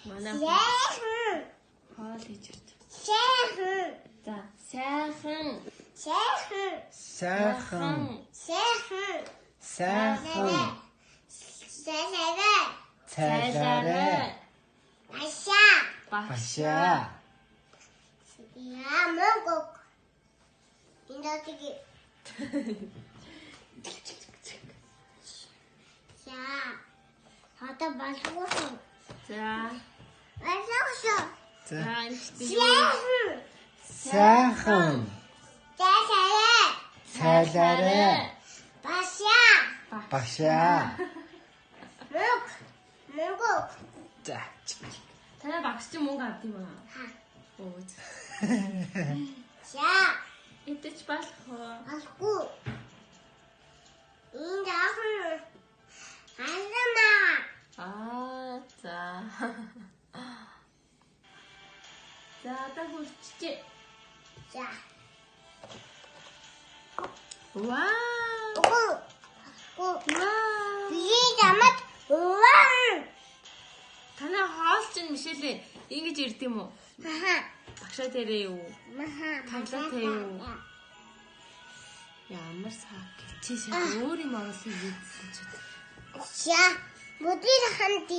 Манай Сайхан. хоол хийж ирж. Сайхан. За, сайхан. Сайхан. Сайхан. Сайхан. Сайхан. Сайхан. Цайлаарай. Ашаа. Башаа. Яа мөнгө. Энд За. Одоо болгосон. За. Болгосон. За. За, энэ юу? Сайхан. Сайхан. Цайлаарай. Цайлаарай. Башаа. Башаа. Мөнгө. Мөнгө. За. Танай багш чи мөнгө авд юм аа? Ха. Оо. За. Идэж болох уу? Алгүй. Энд ахын алмаа. Аа, за. За, одоо хүрчжээ. За. Вау! Үгүй. Үгүй. Вау! Би замд ваа. Танай хоол чинь Мишелээ ингэж ирд юм уу? Маха. Багшаа дээрээ юу? Маха. Таглаатай юу? Ямар сак. Чи сайн өөр юм оруулсан хийдсэн чи. За. Бүдэр хамт